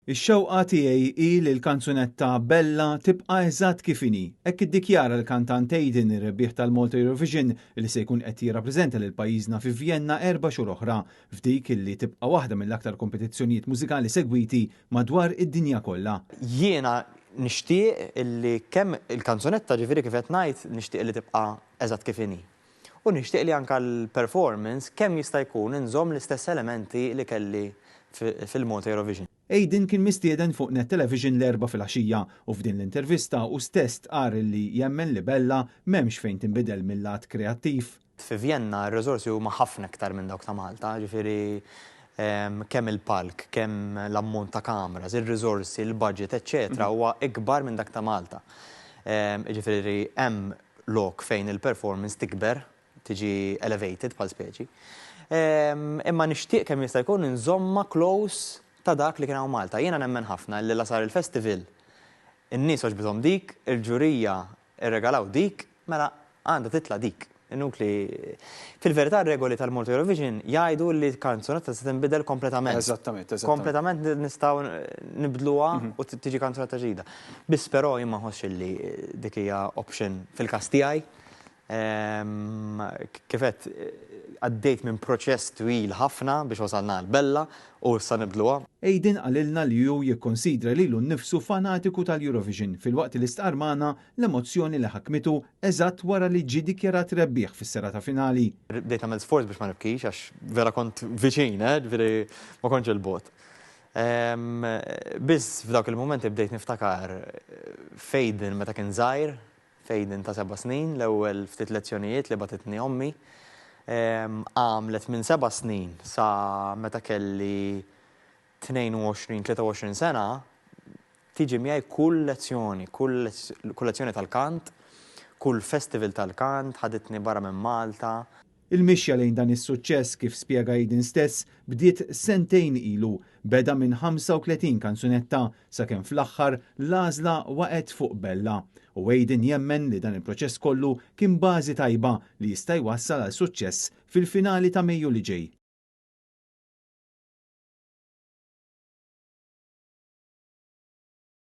Ix-xewqa tiegħi hi li l-kanzunetta Bella tibqa' eżatt kif inhi. Hekk iddikjara l-kantant Aidan, ir-rebbieħ tal-Malta Eurovision, li se jkun qed jirrappreżenta lil pajjiżna fi Vjenna 4 xhur oħra, f'dik li tibqa' waħda mill-aktar kompetizzjonijiet mużikali segwiti madwar id-dinja kollha. Jiena nixtieq illi kemm il-kanzunetta, ġifieri kif qed ngħid, nixtieq li tibqa' eżatt kif inhi. U nixtieq li anke l-performance kemm jista' jkun inżomm l-istess elementi li kelli fil-Malta Eurovision. Aidan kien mistieden fuq Net Television l-Erbgħa filgħaxija u f'din l-intervista hu stess stqarr li jemmen li Bella m'hemmx fejn tinbidel mill-lat kreattiv. Fi Vjenna r-riżorsi huma ħafna iktar minn dawk ta' Malta, ġifieri kemm il-palk, kemm l-ammont ta' kameras, ir-riżorsi, il-budget, eċċetera, huwa ikbar minn dak ta' Malta. Ġifieri hemm lok fejn il-performance tikber, tiġi elevated bħal speċi. Imma nixtieq kemm jista' jkun inżomma close ta' dak li kien hawn Malta. Jiena nemmen ħafna li la sar il-festival, in-nies għoġbithom dik, il-ġurija irregalaw dik, mela għandha titla' dik. Inutli, fil-verità regoli tal-Malta Eurovision jgħidu li kanzunetta se tinbidel kompletament. Eżattament, eżattament. Kompletament nistgħu nibdluha u tiġi kanzunetta ġdida. Biss però jien ma nħossx li dik hija option fil-każ tiegħi. Kif għedt, għaddejt minn proċess twil ħafna biex wasalna għal Bella u issa nibdluha. Aidan qalilna li hu jikkonsidra lilu nnifsu fanatiku tal-Eurovision, filwaqt li stqarr magħna l-emozzjoni li ħakmitu eżatt wara li ġie dikjarat rebbieħ fis-serata finali. Bdejt nagħmel sforz biex ma nibkix għax vera kont viċin, ġifieri ma kontx il-bogħod. Biss f'dawk il-mumenti bdejt niftakar f'Aidan meta kien żgħir, f'Aidan ta' 7 snin, l-ewwel ftit lezzjonijiet li bagħtitni ommi. Għamlet minn 7 snin sa meta kelli 22, 23 sena, tiġi miegħi kull lezzjoni, kull lezzjoni tal-kant, kull festival tal-kant, ħaditni barra minn Malta. Il-mixja lejn dan is-suċċess, kif spjega Aidan stess, bdiet sentejn ilu, beda minn 35 kanzunetta sakemm fl-aħħar l-għażla waqgħet fuq Bella. U Aidan jemmen li dan il-proċess kollu kien bażi tajba li jista' jwassal għal suċċess fil-finali ta' Mejju li ġej.